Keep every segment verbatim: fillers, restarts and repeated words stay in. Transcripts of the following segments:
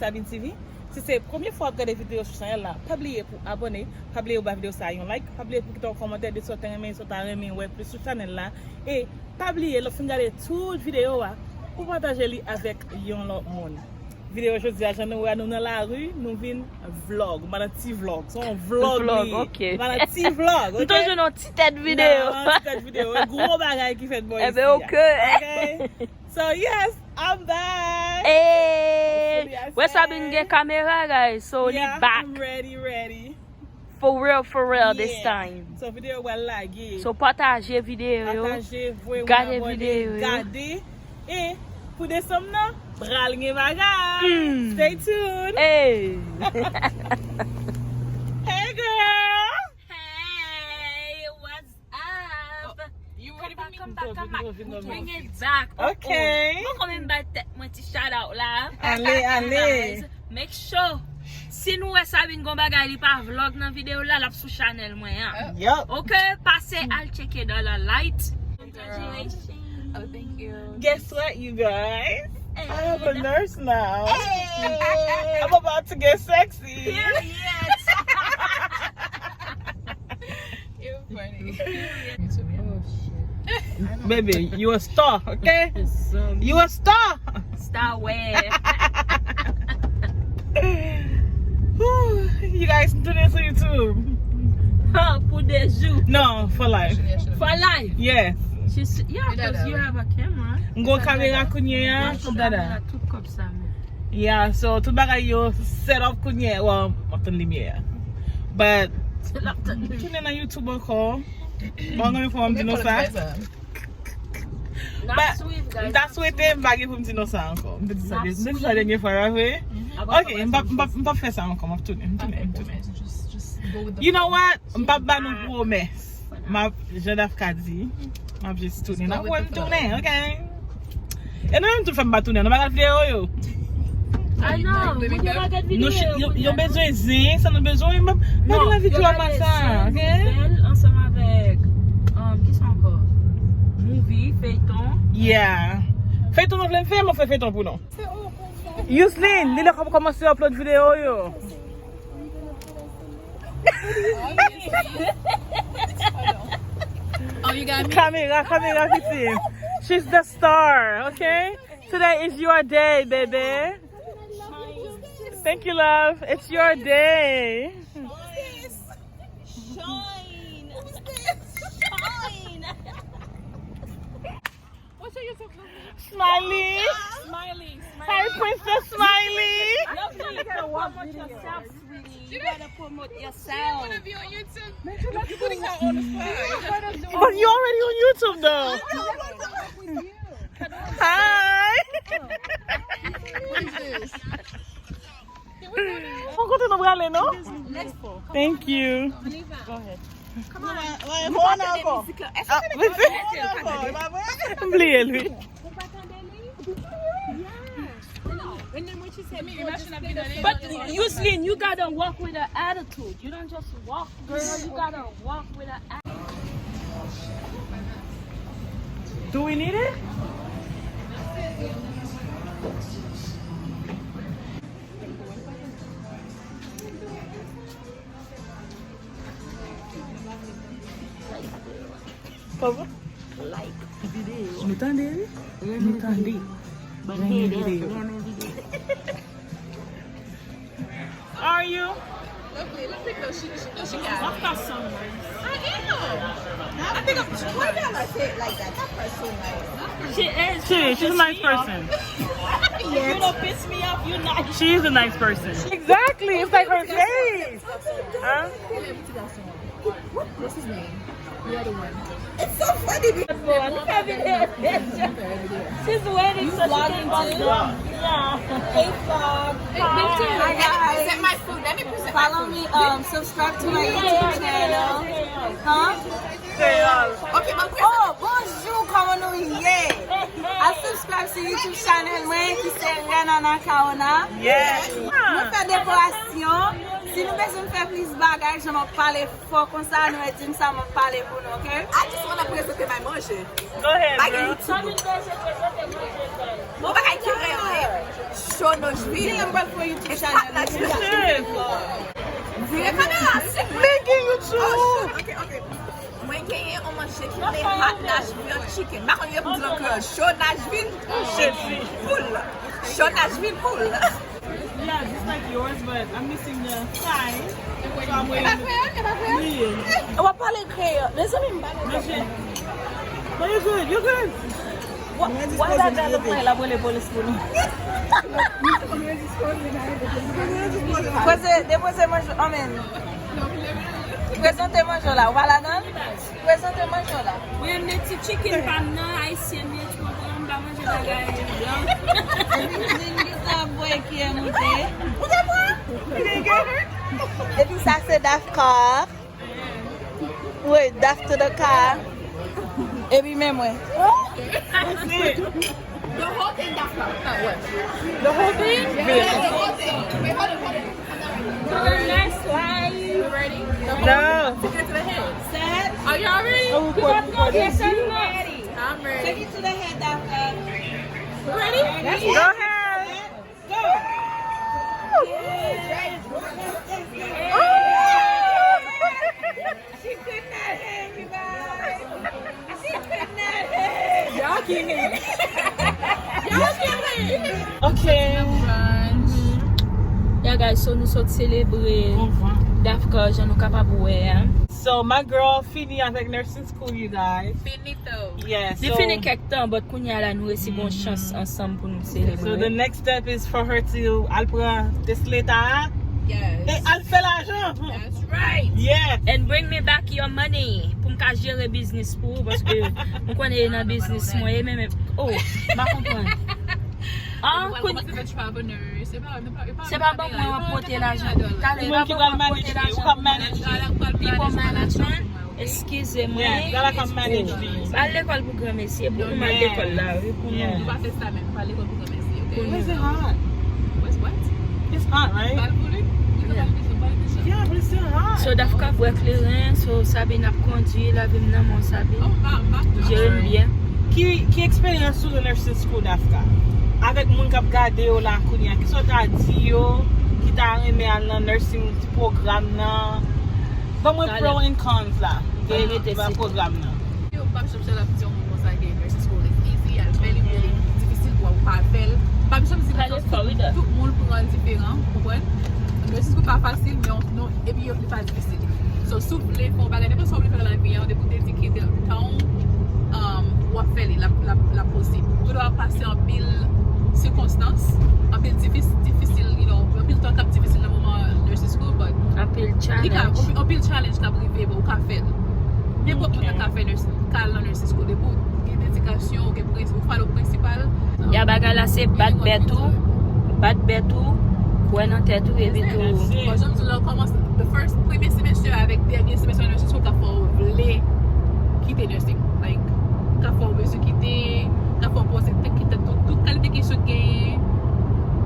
Abin T V. Si se premye fwa w ap gade videyo sou chanèl la, pa bliye pou abòne, pa bliye ou ba videyo sa a yon like, pa bliye pou kite yon kòmantè de sa w te renmen, sa w ta renmen wè plis sou chanèl la. E pa bliye, lè w fin gade tout videyo a, pou pataje li avèk yon lòt moun. Videyo jodi a, jan nou wè a, nou nan lari, nou vin vlog. M pa nan ti vlog, se yon vlog li. M pa nan ti vlog, ok? M toujou nan ti tèt videyo. Nan ti tèt videyo. E gwo bagay ki fèt bò isi a. Ebyen, ok. Ok? So, yes, I'm back. Hey! Hopefully I Wè Sabine gen kamera, guys. So, li back. Yeah, I'm ready, ready. For real, for real this time. So, videyo pral lage. So, pataje videyo yo. Pataje, voye moun abòne, gade. E pou desanm nan, pral gen bagay. Stay tuned. Hey! Hey, girl! Hey, what's up? Come back, come back, come back. Bring it back. Ok. Mwen konn menm bay tèt mwen ti shout out la. Ale, ale. Make sure. Si nou wè Sabine gon bagay li pa vlog nan videyo la, l ap sou chanèl mwen an. Yup. Ok, pase al tcheke Dollar Light. Congratulations. Oh, thank you. Guess what, you guys? I have a nurse now. Hey. I'm about to get sexy. Period. You're funny. Baby, you a star, okay? You a star. Star where? Whew, you guys, do this on YouTube. Huh, pou de jou. No, for life. For life. Yes. She's, yeah, because you have a camera. M gon kamera kounye a, dada. Tout kòb sa, man. Yeah, so tout bagay yo set up kounye a. Well, m ap tann limyè a. But, tounen nan YouTube ankò. Bon, ankò yon fwa, m di nou sa. But, m ta swete m pa gen pou m di nou sa ankò. M te di sa, m te di sa dènye fwa, pa vre? Ok, m p ap, m p ap, m p ap fè sa ankò, m ap tounen, m tounen, m tounen. You know what? M p ap ba nou pwomès. M ap, jan Daph ka di, m ap jis tounen. Nan kwen m tounen, ok? E nou menm tout fè m pa tounen, nou pa gad videyo yo. I know, moun yo pa gad videyo yo, yo bezwen zen, sa nou bezwen, m pa gade nan videyo a, sa, ok? Nouvèl ansanm avèk, um, ki sa ankò? Movie, feyton. Yeah. Feyton nou vle m fè, m ap fè feyton pou nou. Yuslin, li lè k ap kòmanse upload videyo yo. Oh, you got me? Kamera, kamera, piti. She's the star, okay? Today is your day, baby. Thank you, love. It's your day. Shine. Shine. What's your YouTube name? Smiley. Smiley. Smiley. Hi, Princess Smiley. Love how you gotta promote yourself, sweetie. You gotta promote yourself. She don't wanna be on YouTube. You're putting her on the spot. But you're already on YouTube, though. Hi. What is this? Mwen kontan nou prale, non? Thank you. Go ahead. Come on. Mwen pa tande mizik la. Èske se mizik la? M bliye li. Ou pa tande li? Yeah. And then when she said, "Go, just play the song." But Yuslin, you gotta walk with an attitude. You don't just walk, girl. You gotta walk with an attitude. Do we need it? Kòman? Like videyo. Nou tande, wi. Nou tande. Renmen videyo. Are you? Lovely, look at her. She, she, she got it. Of course, so nice. I am. I think I'm, why y'all like it like that? That person so nice. She is. She, she's a nice person. You don't piss me off, you nice. She is a nice person. Exactly. It's like her face. Huh? What's his name? The other one. It's so funny because she's waiting so she can vlogging too. Yeah. Hey, vlog. Hi, guys. Let me present my food. Let me present my food. Follow me, um, subscribe to my YouTube channel. Huh? Kreyòl. Ok, mwen prezante. Oh, bonjou, kòman nou ye? Al subscribe sou YouTube channel mwen ki se Renana Kaona. Yes. Nou fè dekorasyon. Si nou bezwen fè plis bagay, jan m ap pale fò konsa, nou mèt di m sa, m ap pale pou nou, ok? I just wanna prezante my manje. Go ahead, girl. Bon bagay ki reyòl, eh? Cho Nashville. It's hot Nashville. Vire kamera, silvouplè. Making YouTube. Oh, shit. Ok, ok. Mwen genyen yon manje ki rele hot Nashville chicken. M pa konn yo pou di l an kreyòl. Cho Nashville chicken. Poul. Cho Nashville poul. Yeah, just like yours, but I'm missing the thighs. So I'm waiting. Epa kreyòl, epa kreyòl. Wi. W ap pale kreyòl. Mezanmi, m pale kreyòl. But you're good, you're good. Why that guy look like la police pou nou? Poze, depoze manje, amen. Prezante manje la, ou pa ladan? Prezante manje la. Mwen menm ti chicken pa m nan, ayisyen m ye, tu comprends, m pa manje bagay blan. Epi sa bwè ki an moute. Epi sa se Dafka. Wait, Daf to the car. Epi men mwen. The whole thing, Dafka. The whole thing? Yeah, the whole thing. Wait, hold on, hold on. Nice slide. You ready? No. To get to the head. Set. Are y'all ready? Oh, we put, we put it. Ready. I'm ready. Take it to the head, Dafka. Ready? Go ahead. Go. Yes. She could not hang, you guys. She could not hang. Y'all can't hang. Y'all can't hang. Okay. Yeah, guys, so nou sot selebre Dafka, jan nou kapab wè a. So, my girl fini avèk nursing school, you guys. Finito. Yeah, li fini kèk tan, but kounye a la nou resi gon chans ansanm pou nou selebre. So the next step is for her to al pran test leta a. Yes. E al fè lajan. That's right. Yeah. And bring me back your money pou m ka jere biznis pou ou, paske m konnen e nan biznis mwen ye, men, men, oh, m pa konprann. Ah, kounye a se pa, se pa bon mwen w ap pote lajan. Talè, e pa bon mwen w ap pote lajan pou manage people management. Eskize mwen. Yeah, Zala ka manage li. Al lekòl pou granmesi, e pou nou m al lekòl la, wi, pou nou. Nou pa fè sa menm, pa lekòl pou granmesi, ok? Where's it hot? What's what? It's hot, right? Bal pou li? Li ka bal pizza, bal pizza. Yeah, but it's still hot. So, Dafka bwè kleren, so, Sabine ap kondui, lavi m nan men w, Sabine. Jere m byen. Ki, ki eksperyans ou nan nursing school, Dafka? Avèk moun k ap gade yo la kounye a, kisa w ta di yo ki ta renmen al nan nursing pwogram nan? Ban mwen pro and cons la. Gen nan pwogram nan. Yo, m p ap janm chita ap di yon moun konsa ke nursing school is easy, al fè li, men li difisil pou ou pa al fè l. M p ap janm di tout, tout moun pran l diferan, ou konprann? Nursing school pa fasil, men non, epi yo, li pa difisil. So, si w vle fè yon bagay, nenpòt sa w vle fè nan lavi a, depi w dedike tan w, um, w ap fè li, l ap, l ap, l ap posib. Tou lè w ap pase anpil sikonstans, anpil difis-, difisil, you know, anpil tan k ap difisil nan moman nursing school, but anpil challenge. Li ka, anpil, anpil challenge k ap rive, but ou ka fè l. Nenpòt moun nan ka fè nurse, ka al nan nursing school. Depi w gen dedikasyon, ou gen prensip, ou follow prensipal. Ya bagay la se bat bèt ou, bat bèt ou, kwè nan tèt ou, epi tou. Bon, jan m di w la, w kòmanse, the first, premye semester avèk dènye semester nan nursing school ka fè w vle kite nursing. Like, ka fè w bezwen kite, ka fè w poze, kite tout, tout kalite kesyon k genyen.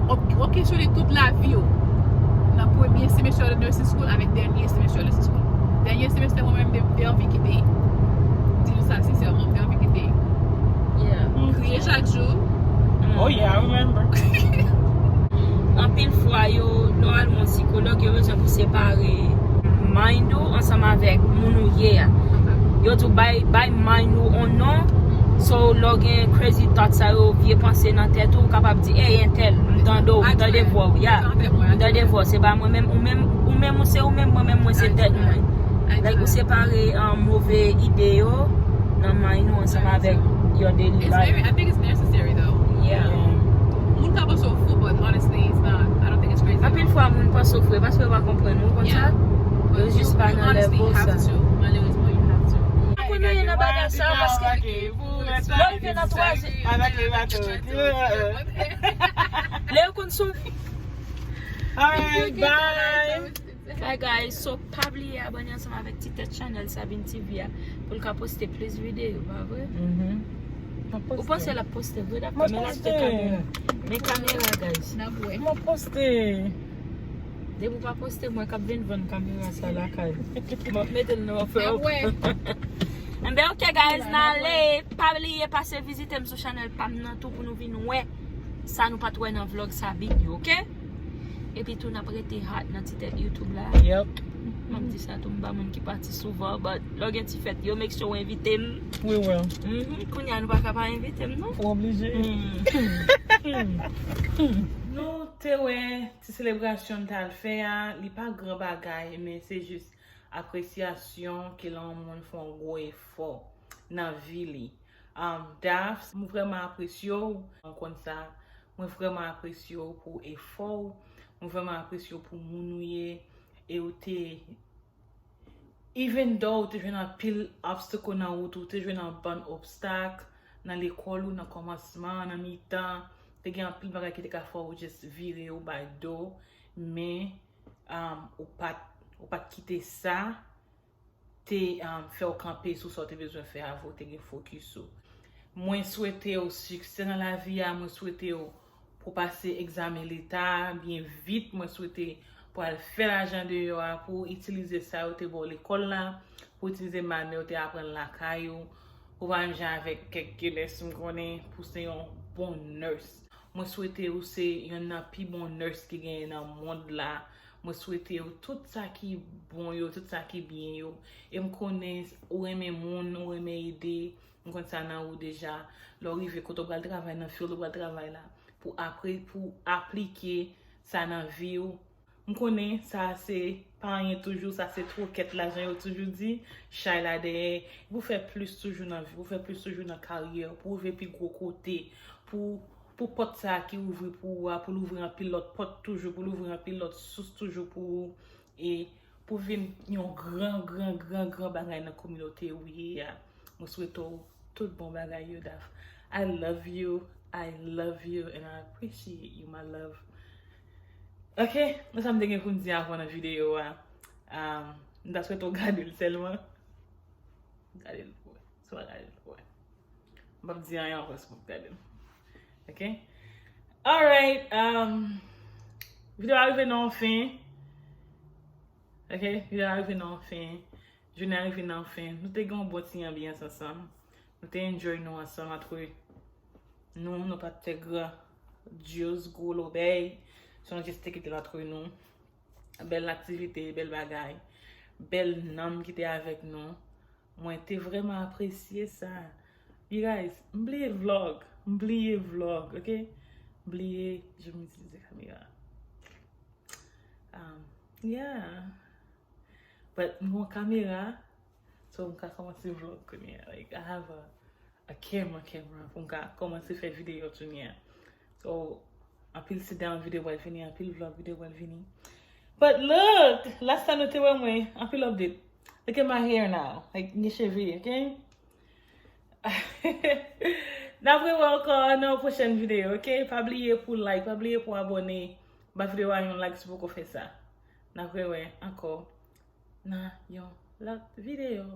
W ap, w ap kesyone tout lavi w nan premye semester de nursing school avèk dènye semester de nursing school. Dènye semester, mwen menm, m te, m te anvi kite. Di nou sa sensèman, m te anvi kite. Yeah. Kriye chak jou. Oh yeah, I remember. Anpil fwa, yo, lè w al wè yon sikològ, yo bezwen pou separe mind ou ansanm avèk moun ou ye a. Yo di w bay, bay mind ou on non. So, lè w gen crazy thoughts sa yo, vye panse nan tèt ou, ou kapab di, "Ey, entèl, m tande w, m tande vwa w, ya, m tande vwa w, se pa mwen menm, ou menm, ou menm, ou se ou menm, mwen menm, mwen se tèt mwen." Like, ou separe, um, move ide yo nan mind ou ansanm avèk your daily life. It's very, I think it's necessary, though. Yeah. Moun ka panse w fou, but honestly, it's not. I don't think it's crazy at all. Anpil fwa, moun panse w fou, e paske yo pa konprann ou, konsa. Yo jis pa nan level sa. But you, you honestly have to. Malerezman, you have to. Pa konn anyen nan bagay sa, paske lè w rive nan twazyèm. Lè yo konn sou. Alright, bye. Bye guys, so pa bliye abòne ansanm avèk ti tèt channel Sabine T V a pou l ka poste plis videyo, pa vre? Ou panse l ap poste vre? Dap men l achte kamera. Men kamera, guys. M ap poste. Depi w pa poste, mwen k ap vin vann kamera sa lakay. M ap mete l nan offer. Enben, ok, guys, n ale. Pa bliye pase vizite m sou channel pa m nan tou pou nou vin wè Sa nou pa t wè nan vlog sa, big yo, oke? Epi tou n ap rete hot nan ti tèt YouTube la. Yep. M ap di sa tou, m pa moun ki pati souvan, but lè w gen ti fèt yo, make sure w envite m. We will. Mhm, kounye a nou pa ka pa envite m non. Ou oblije. Mm. Nou te wè ti selebrasyon n t al fè a, li pa gran bagay, men se jis apresyasyon ke lè yon moun fè yon gwo efò nan vi li. Um, Daph, mwen vrèman apresye w, mwen konn sa, mwen vrèman apresye w pou efò w, mwen vrèman apresye w pou moun ou ye, e ou te, even though ou te jwenn anpil obstacle nan wout ou, ou te jwenn yon bann obstak nan lekòl ou, nan kòmansman, nan mitan, te gen anpil bagay ki te ka fè w just vire ou bay do, men um, ou pa t, ou pa t kite sa te um, fè w kanpe sou sa w te bezwen fè avan w te gen fokis ou. Mwen swete w siksè nan lavi a, mwen swete w pou pase egzamen leta a byen vit, mwen swete pou al fè lajan deyò a, pou itilize sa yo te ba w lekòl la, pou itilize manè yo te aprann lakay ou, pou pa menm jan avèk kèk nurse m konnen, pou se yon bon nurse. Mwen swete ou se yonn nan pi bon nurse ki genyen nan mond la. Mwen swete ou tout sa ki bon yo, tout sa ki byen yo. E m konnen ou renmen moun, ou renmen ede. M konn sa nan ou deja. Lè w rive kote w pral travay, nan field ou pral travay la, pou apre, pou aplike sa nan vi w. M konnen sa se pa anyen toujou, sa se twokèt la, jan yo toujou di, chay la dèyè. Pou fè plis toujou nan vi, pou fè plis toujou nan karyè, pou rive pi gwo kote, pou, pou pòt sa ki ouvri pou ou a, pou l ouvri anpil lòt pòt toujou, pou l ouvri anpil lòt sous toujou pou ou, e pou vin yon gran, gran, gran, gran bagay nan kominote ou ye a. Mwen swete w tout bon bagay yo, Daph. I love you, I love you, and I appreciate you, my love. Ok, men sa m te gen pou m di avan nan videyo a. Um, m ta swete w gade l sèlman. Gade l pou wè. Si w pa gade l pou wè. M p ap di anyen ankò si w p ap gade l. Ok? Alright. Um, videyo a rive nan yon fen. Ok? Videyo a rive nan yon fen. Jounen an rive nan yon fen. Nou te gen yon bon ti anbyans ansanm. Nou te enjoy nou ansanm antre nou. Nou pa t fè grandyoz gwo lobèy. Se yon jis te kite l antre nou. Bèl aktivite, bèl bagay. Bèl nanm ki te avèk nou. Mwen te vrèman apresye sa. You guys, m bliye vlog. M bliye vlog, ok? M bliye jan m itilize kamera. Um, yeah. But m gon kamera, so m ka kòmanse vlog kounye a. Like, I have a, a camera, camera, pou m ka kòmanse fè videyo kounye a. So, anpil sit down videyo pral vini, anpil vlog videyo pral vini. But look, last time nou te wè mwen, anpil update. Look at my hair now. Like, m gen cheve, ok? N ap rewè ankò nan yon pwochèn videyo, ok? Pa bliye pou like, pa bliye pou abòne. Ba videyo a yon like si w poko fè sa. N ap rewè ankò nan yon lòt videyo.